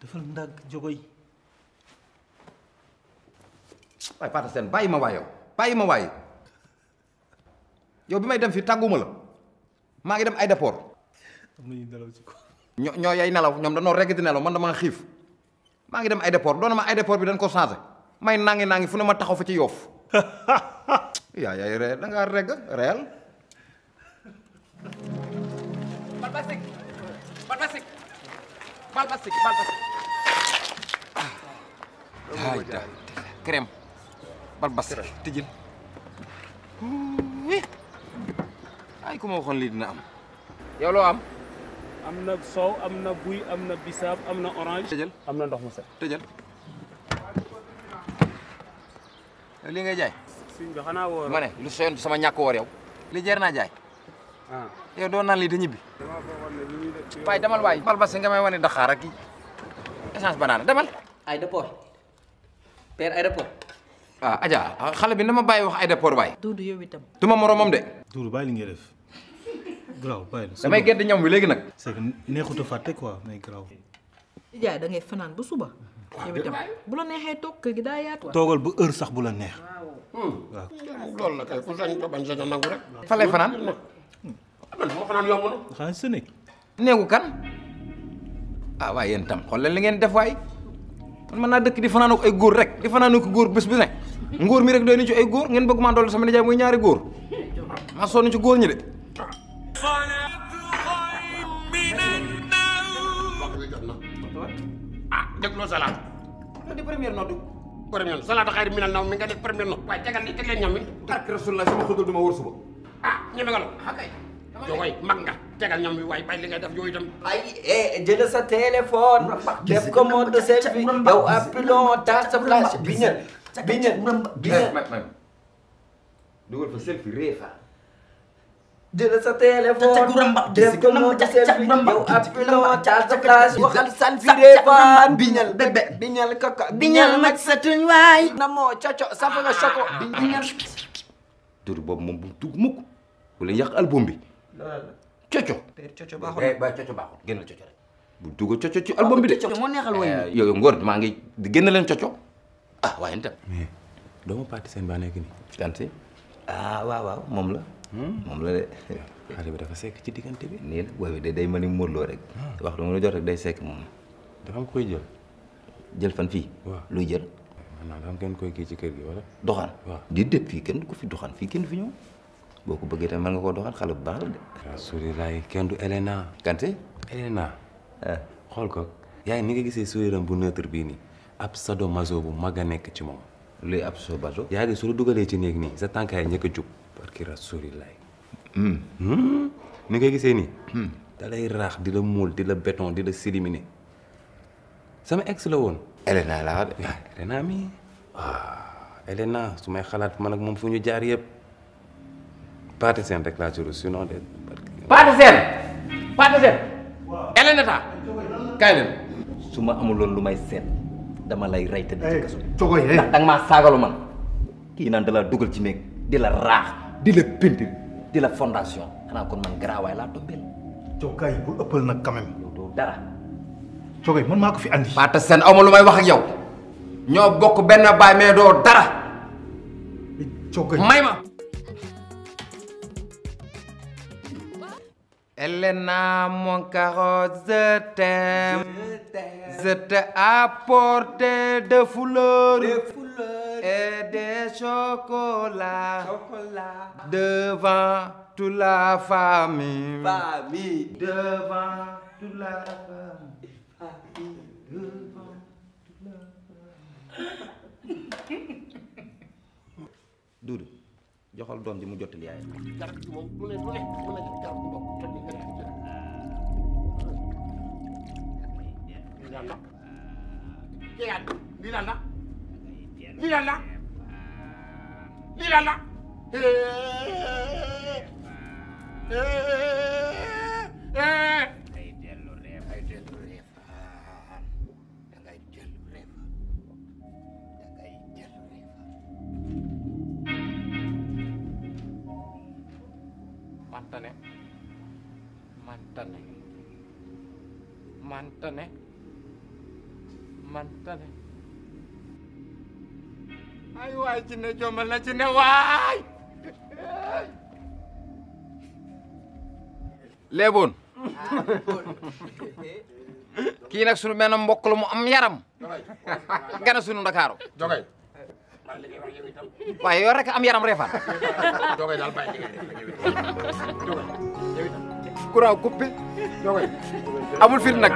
defal ndànk jogoy. waaye Pata Sène bàyyi ma waay yow bàyyi ma waay yow bi may dem fii tàgguma la maa ngi dem aéroport. am na ñu nelaw ci ko. ñoo yay nelaw ñoom dañoo regg di nelaw man dama xiif maa ngi dem aéroport doona ma aéroport bi dañ ko changé may nangi fu ne ma taxaw fa ci yoof yaay ree da ngaa regg reel. balbasik crème balbasik tijjil ay ku ma waxoon lii dina am yow loo am. am na soow am na buy am na bisaab am na orange. tëjal am na ndox mu set. tëjal lii ngay jaay. suñ bi xanaa woor. ma ne lu soyoon sama ñàkk woor yow. li jeer naa jaay. ah yow doo naan lii te ñibbi. damaa foogoon ne li ñuy def. waay demal waay. balbasi nga may wane Dakar ak kii essence banana demal. aéroport père aéroport. ah Adja xale bi na ma bàyyi wax aéroport waay. Doudou yow itam. du ma moromam de. Doudou bàyyi li ngay def garaaw bàyyi la. damay gedd ñoom bi léegi nag. c'est que neexut a fàtte quoi mais garaaw. Ndiaye da ngay fanaan ba suba. yow itam bu la neexee toog kër gi daa yaatu. toogal ba heure sax bu la neex. waaw. loolu la kay ku sañ ko bañ sañ a nangu rek. fa lay fanaan. man moo fanaan yomb na. xanaa sa nekk. néegu kan ah waaye yéen tam xool leen li ngeen def waay man mën naa dëkk di fanaan ak ay góor rek di fanaan ak góor bés bi ne ngóor mi rek doy na ci ay góor ngeen bëgg maa dolli sama nijaay muy ñaari góor maa sonn ci góor ñi de. ah dégloo salaat. ma di première note. première salaat xayri minal naw mi nga def première note. waaye tegal ni teg leen ñam mi. barke Rasulullah sama xudul du ma wër suba. ah ñeme nga la. ah kay. jogoy mag nga tegal ñam wi waaye bay li ngay def yooyu itam. ay jël sa téléphone. def ko mode selfie. yow appelons taal sa flash. biñal dugal fa selfie reefa. jël sa téléphone. def ko mode selfie. yow appelons taal sa flash. waxal selfie reefaan. biñal bébé biñal koko. biñal mag sa tuñ waay. na moo coco safa nga soko. biñal. tur boobu moom bu dugg mukk wala yàq album bi. coco. père coco baaxul. ba coco baaxul génn coco rek. bu dugg coco ci album bi de. coco moo neexal woy bi. yow ngóor maa ngi di génn leen coco ah waaye itam. mais doomu Pati Sène baa nekk nii. kan si ah waaw moom la. moom la de. xale bi dafa sekk ci diggante bi. nii la booy bi day mën ni mórloo rek. waxtu nga jot rek day sekk moom. dafa am koy jël. jël fan fii. waaw luy jël. maanaam dafa am kenn koy kii ci kër gi wala. doxaan. waaw di dëpp fii kenn du ko fi doxaan fii kenn du fi ñëw. boo ko bëggee tamit mën nga koo doxaan xale bu baax la de. waaw sourire laay kenn du Elena. Kanté. Elena. xool ko yaa ngi ni nga gisee sourire am bu neutre bii nii ab sadomaso bu mag a nekk ci moom. luy ab sadomaso. yaa ngi su la dugalee ci néeg nii sa tànkaay njëkk a jug parce que ra sourire laay. ni nga gisee nii. da lay raax di la muul di la béton di la siliminer sama ex la woon. Elena laa de. waaw Elena mi waaw Elena su may xalaat man ak moom fu ñu jaar yëpp Pati Sène rek laa ci ruus sinon de. Pati Sène. Pati Sène. Elena ta kaay leen. su ma amuloon lu may seet dama lay rey te di ci kaso. cogoy ndax danga maa saagalu man kii naan da la dugal ci néeg di la raax di la peinture di la fondation xanaa kon man garaawaay laa tombeel. cogaay bul ëppal nag quand même. yow doo dara. cogoy man maa ko fi andi. Pati Sène aw ma lu may wax ak yow ñoo bokk benn baay mais doo dara. cogoy may ma. Elena, mon cœur, je t'aime. Je t'ai apporté des fleurs et des chocolats devant toute la famille. Devant toute la famille. Devant toute la famille. Doudou, joxal doom ji mu jottali yaay. garab gi moom lu ne garab gi moom jot nga def ci lii lan la lii lan la lii lan la mantane ay waay ci ne jombal na ci ne waay léeboon kii nag sunu benn mbokk la mu am yaram gana sunu Ndakaaru Jogay waaye yow rek am yaram reefan Jogay daal bàyyi Jogay courant coupé amul fil nag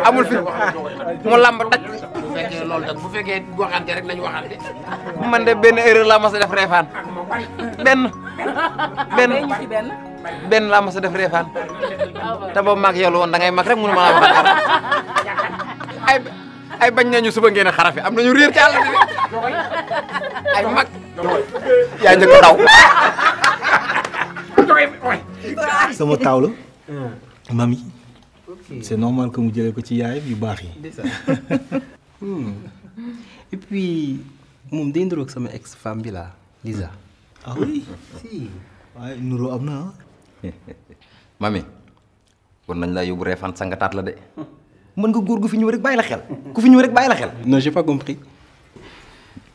amul fil mu lamb daj bu fekkee loolu nag bu fekkee waxante rek lañu waxante man de benn erreur laa mas a def reefaan benn laa mas a def reefaan te boobu maag yow la woon da ngay mag rek mënu ma la wax ay bañ nañu suba ngeen a xarafi am nañu réer ci àll bi ay mag yaa njëkk a daw sama taaw la mami c'est normal que mu jëlee ko ci yaay yu baax yi. Et puis moom day niroog sama ex femme bi la Lisa. ah oui si. waaye nuroo am na mami war nañ laa yóbbu reefaan sangataat la de mën nga góor gu fi ñëw rek bàyyi la xel ku fi ñëw rek bàyyi la xel non j'ai pas compris.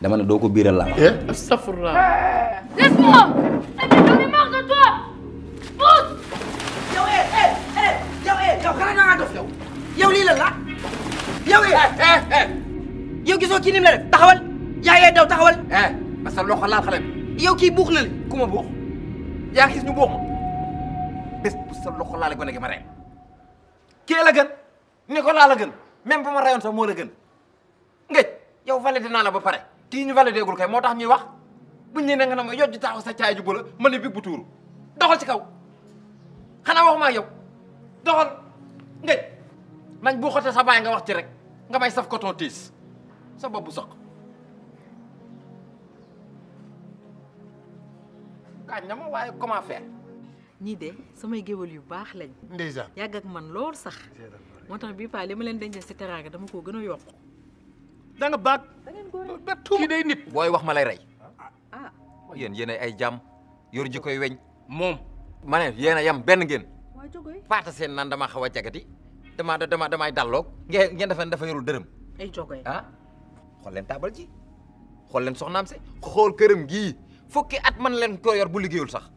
dama ne doo ko biiral laa astafurlah Laisse-moi! J'en ai marre de toi! Pousse! yow xanaa nga dof yow. yow lii la la. yow yow gisoo kii ni mu la def taxawal. yaa daw taxawal. parce que loxo laal xale bi yow kii buux na la. ku ma buux yaa gis ñu buux ma bés bu sa loxo laale gone gi ma rey kii la gën ni ko laa la gën même bu ma rayoon sax moo la gën ngëj yow validé naa la ba pare kii ñu validé gul kay moo tax ñuy wax buñ ne nga ne ma yojj taxaw sa caay ju bëla ma ne big bu tuuru doxal ci kaw xanaa waxuma ak yow doxal ngëj nañ bu xote sa baay nga wax ci rek nga may saf coton tiis sa bopp bu soq kaañ na ma waaye comment faire ñii de samay géwél yu baax lañ. ndeysaan yàgg ak man lool sax. moo tax bii paa li ma leen denc si teraanga dama koo gën a yokk. da nga baag kii day nit booy wax ma lay rey yéen ay jàmm yor ji koy weñ moom ma ne yéen a yam benn ngeen waa jogoy paata seen naan dama xaw a jagati damay dalloog ngeen defe ne dafa yorul dërëm ay jogoy ah xool leen taabal ji xool leen soxnaam si xool këram gii fukki at man leen ko yor bu liggéeyul sax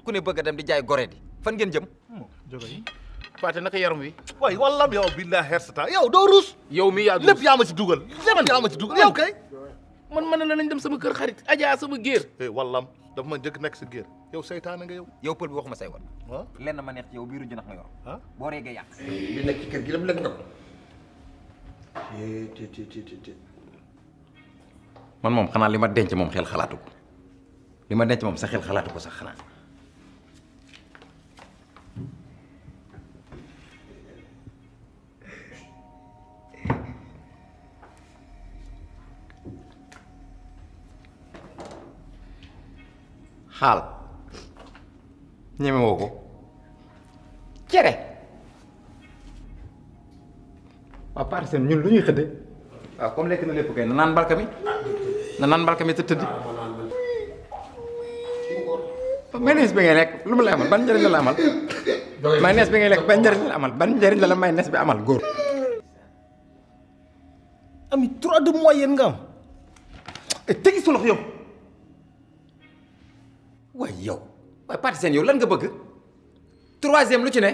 ku ne bëgg a dem di jaay gore di fan ngeen jëm Jogay Paate naka yaram wi waaye wallam yow billahi hersata yow doo ruus yow mi yaa lépp yaa ma ci dugal lépp yaa ma ci dugal yow kay man mën na nañ dem sama kër xarit Adja sama géer wallam dafa ma njëkk nekk sa géer yow seytaane nga yow yow pël bi waxuma say woon ah lenn ma neex ci yow biiru jinax nga yor ah boo reegee yàq li nekk ci kër gi lépp lekk nga ko man moom xanaa li ma denc moom xel xalaatu ko li ma denc moom sa xel xalaatu ko sax xanaa xaal ñeme woo ko cere waa part seen ñun lu ñuy xëdde waaw comme lekk na lépp kay na naan mbalka mi te tëddi mayonnaise bi ngay lekk lu mu la amal ban njëriñ la amal mayonnaise bi ngay lekk ban njëriñ la amal ban njëriñ la mayonnaise bi amal góor ami 3 de moyenne nga am tegi sa loxo yow waaye yow waaye parti seen yow lan nga bëgg 3e lu ci ne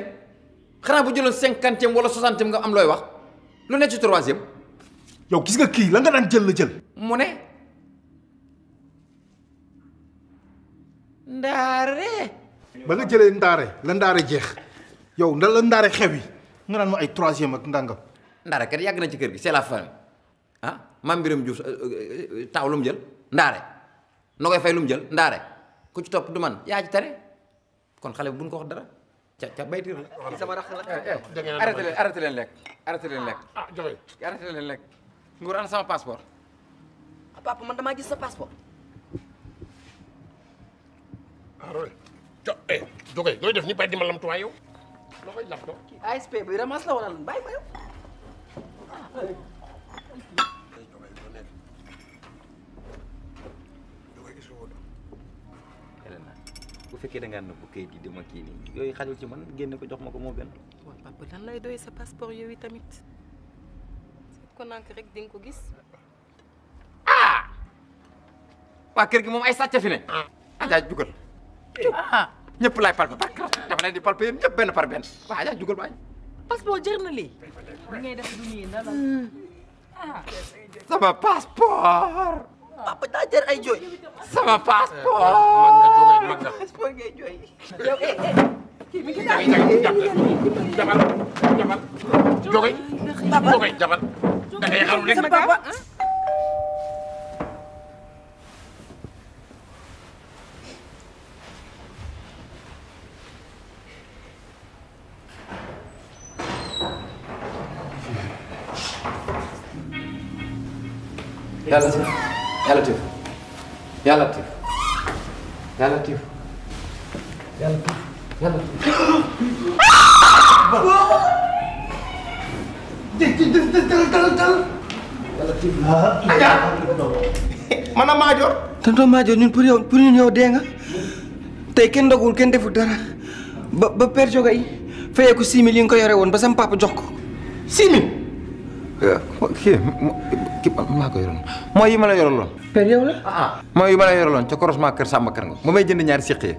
xanaa bu jëloon 50e wala 60e nga am looy wax lu ne ci 3e yow gis nga kii la nga daan jël la jël mu ne ndaare ba nga jëlee ndaare la ndaare jeex yow nda la ndaare xew yi nga naan ma ay 3e ak ndàngam ndaare kat yàgg nañ ci kër gi c'est la famille ah Mame Birame Diouf taaw lu mu jël ndaare noo koy fay lu mu jël ndaare ku ci topp du man yaa ci tere kon xale bi buñ ko wax dara ca baytir la sama rax la. arrêté leen lekk arrêté leen lekk ah Jogay arrêté leen lekk nguur ana sama passeport papa man damaa gis sa passeport. Jogay looy def ni bay di ma lamtuwaay yow loo koy lamtoo ASP bi ramas la wala lan bàyyi ma yow. bu fekkee da ngaa nëbb kayit yi di ma kii nii yooyu xajul ci man génne ko jox ma ko moo gën. waaw papa lan lay doy sa passeport yow tamit ko nank rek di nga ko gis. waa kër gi moom ay sàcc fi ne. Adja jugal. ñëpp laay palpé dama leen di palpé yéen ñëpp benn par benn waa Adja jugal baay. passeport jar na lii. li ngay def du nii na la. sama passeport. papa daa jar ay jooy. sama passeport. mag nga. passeport ngay jooy. yow kii mi ngi daal jabal jogay jogay jabal da ngay xaru rek papa. Yàlla Latif Yàlla Latif Yàlla Latif Yàlla Latif Yàlla Latif Yàlla Latif mana Madior. tonton Madior ñun pour ñun yow dee nga tey kenn dogul kenn deful dara ba père Jogay fayee ko 6 000 yi nga ko yore woon ba sama papa jox ko 6 000. kii maa ko yoroon mooy yi ma la yoraloon. père yow la. mooy yi ma la yoraloon ca croisement kër Samba Kër nga ba may jënd ñaari seq yi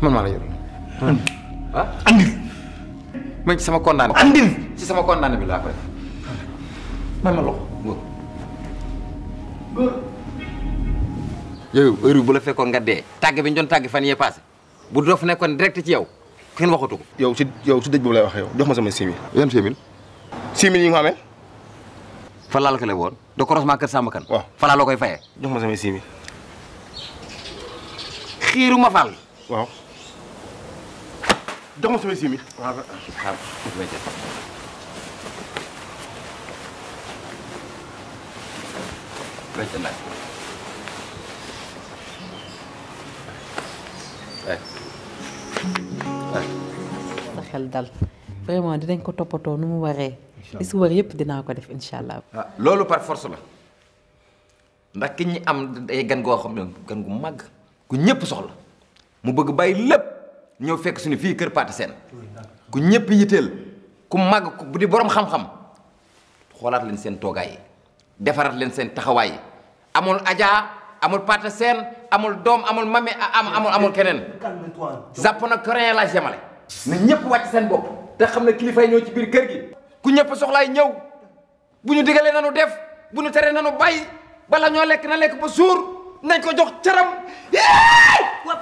man maa la yoraloon. andil. ma ci sama condamné. andil ci sama condamné bi laa ko def. man ma loxo góor. yow heure bu la fekkoon nga dee. tàgg bi ñu doon tàgg fan yee passé bu dof nekkoon direct ci yow kenn waxatu ko. yow si dëj boobu lay wax yow jox ma sama 6 000. yan 6 000. 6 000 yi nga amee. fa laa la ko lay woon de croisement kër Samba Kane. waaw fa laa la koy fayee. jox ma sama 6 000. xiiru ma fal. waaw. jox ma sama 6 000. waaw xaar sa xel dal vraiment dinañ ko toppatoo nu mu waree. li si war yëpp dinaa ko def incha allah. loolu par force la ndax ki ñi am ay gan goo xam ne gan gu màgg ku ñëpp soxla mu bëgg bàyyi lépp ñëw fekk suñu fii kër Pathé Sène ku ñëpp yitteel ku màgg bu di borom xam-xam xoolaat leen seen toogaay yi defaraat leen seen taxawaay yi amul Adja amul Pathé Sène amul doom amul mami amul keneen. jàpp na coréen la jemale na ñëpp wàcc seen bopp te xam ne kilifa yi ñëw ci biir kër gi. ku ñëpp soxlaay ñëw bu ñu digalee nanu def bu ñu teree nanu bàyyi bala ñoo lekk na lekk ba suur nañ ko jox caram. waa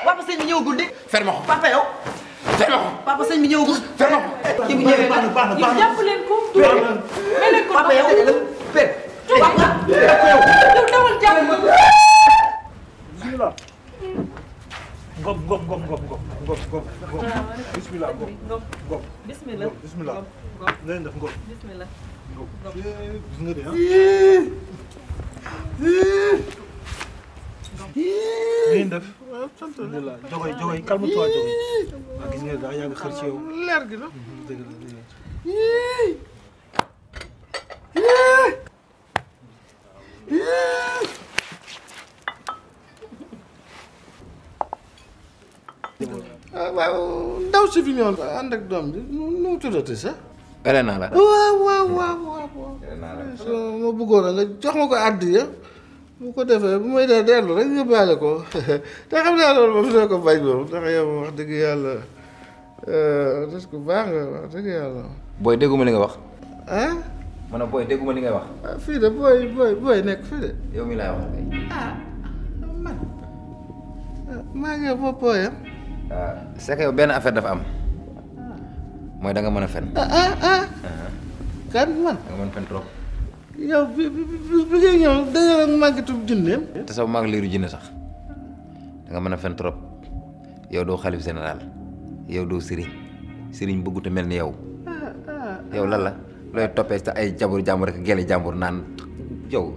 papa sëñ bi ñëwagul de. ferme ko papa yow. ferme ko papa sëñ bi ñëwagul. ferme ko. kii bu ñëwee baax na jàpp leen ko. mais leen ko papa yow. père. yow dawal jàpp. bismillah. ngom. bismillah ngom. bismillah. nee def ngom. bismillah. gis nga de ngeen def. alhamdulilah Jogay calme-toi Jogay. waaw gis nga daa yàgg xër ci yow. leer gi la. dëgg la. waaw ndaw si fi ñëwoon ànd ak doom bi nu tuddati sax. Elena la. waaw. ma bëggoon nga jox ma ko àddiya bu ko defee bu may dee dellu rek yóbbaale ko te xam naa loolu moom dina ko bañ moom ndax yow wax dëgg yàlla des ko baax nga wax dëgg yàlla. booy dégguma li nga wax. ah. ma ne booy dégguma li ngay wax. fii de booy nekk fii de. yow mi laay wax kay. man maa ngi boppooyam. c'est que yow benn affaire dafa am mooy da nga mën a fen. kan man. da nga mën fen trop. yow bi ngay ñëw dañoo ak màggatub junneem. te sax mag liiru jinne sax da nga mën a fen trop yow doo xalif général yow doo sëriñ bëggut a mel ni yow. yow lan la looy toppee sa ay jàmbur rek gele jàmbur naan yow.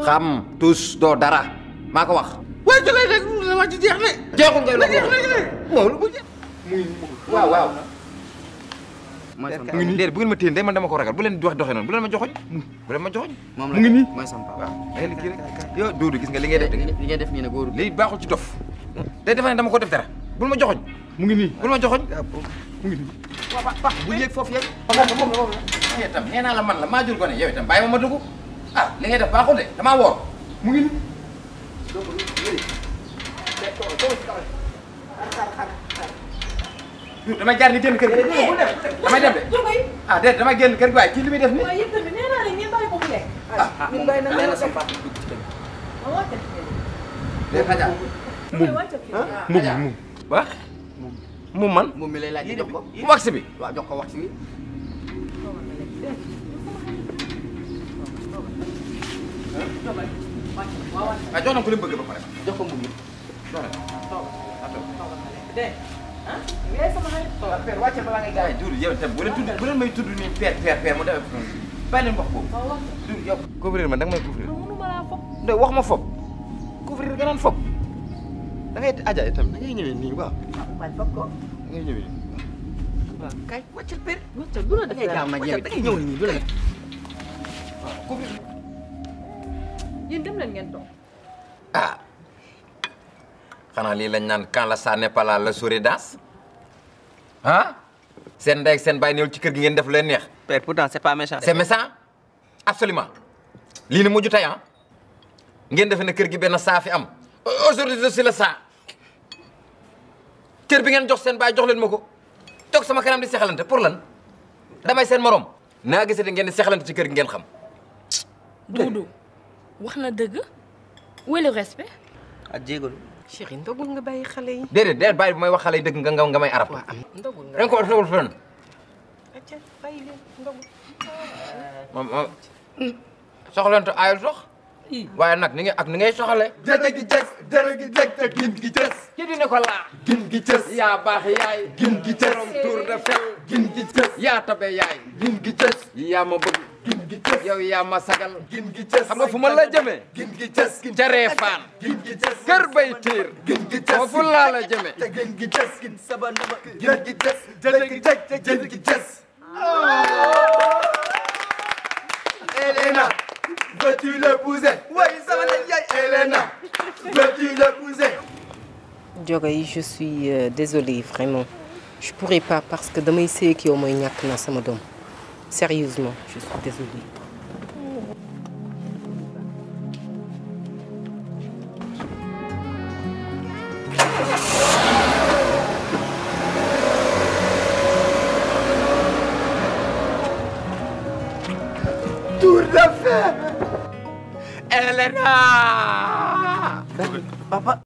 xam tous doo dara maa ko wax. waaye jógee rek wax ci jeex ne. jeexul ngay loolu bu jeex. waaw. mu ngi nii déedéet bu ngeen ma téye man dama ko ragal bu leen wax doxee noonu bu leen ma joxoñ. moom mu ngi nii mooy sama papa. waaw ay li kii rek yow Doudou gis nga li ngay def. li ngay def nii nag góoru. lii baaxul ci dof day defe ne dama ko def dara bul ma joxoñ mu ngi nii bul ma joxoñ mu ngi nii waaw papa bu yéeg foofu yéeg. yow itam nee naa la man la maa jur ko ne yow itam bàyyi ma dugg ah li ngay def baaxul de damaa woor mu ngi nii damay jaar ni génn kër gi damay dem de ah déet damay génn kër gi waaye kii li muy def nii waaye yéen tamit nee naa leen ngeen bàyyi ko mu lekk. moom day na sa papa dugg ci kër gi. léegi xajaa mum ba mu man moom mi lay laaj jox ko. wax bi waaw jox ko wax si. ah jox na ko li mu bëgg ba pare jox ko mbubb mi. père wàcce balaa ngay gaañ duur yow itam bu leen may tudd nii père mu def bàyyi leen wax boobu duur yow couvrir ma da nga may couvrir nde wax ma fob couvrir nga naan fob da ngay aja itam da ngay ñëwee nii waaw waaye foog ko. da ngay ñëwee nii waaw kay wàccal père. wàccal du la da ngay gaaw nag yow da ngay ñëw nii du la def. couvrir yéen dem leen ngeen toog. ah xanaa lii lañ naan quand la ça n'est pas là la souris danse ah seen ndey ak seen baay néewul ci kër gi ngeen def leen neex. père pourtant c'est pas méchant. c'est méchant absolument lii ni mujj tey ah ngeen defe ne kër gi benn saa fi am aujourd'hui je suis le saa kër bi ngeen jox seen baay jox leen ma ko toog sama kanam di sexalante pour lan damay seen morom naa gisati ngeen di sexalante ci kër gi ngeen xam. Doudou wax na dëgg où est le respect. ak jéegalu. Chérie ndogul nga bàyyi xale yi. déedéet bàyyi bu may wax xale yi dëgg nga may arab. waaw am ndogul nga. da nga ko war a fenn. acca bàyyi leen ndogul. moom soxlante aayul sox waaye nag ni ngay soxale jërë gi jës jërë gi jës te gin gi jës. ki di ne ko laa gin gi jës. yaa baax yaay gin gi jës. borom tour de fel gin gi jës. yaa tabe yaay gin gi jës. yaa ma bëgg gin gi jës. yow yaa ma sagal gin gi jës. xam nga fu ma la jëmee gin gi jës. ca Reefaan gin gi jës. kër bay tiir gin gi jës. foofu laa la jëmee te gin gi jës. gin saba ndaba gin gi jës. jërë gi jës te gin gi jës. Elena, veux-tu l'épouser? Oui, ça va être Elena, veux-tu l'épouser? Diogaye, je suis désolée, vraiment. Je pourrais pas parce que damay sëy ak yow mooy ñàkk na sama doom. Sérieusement, je suis désolée. Tour de feu! Elena Papa.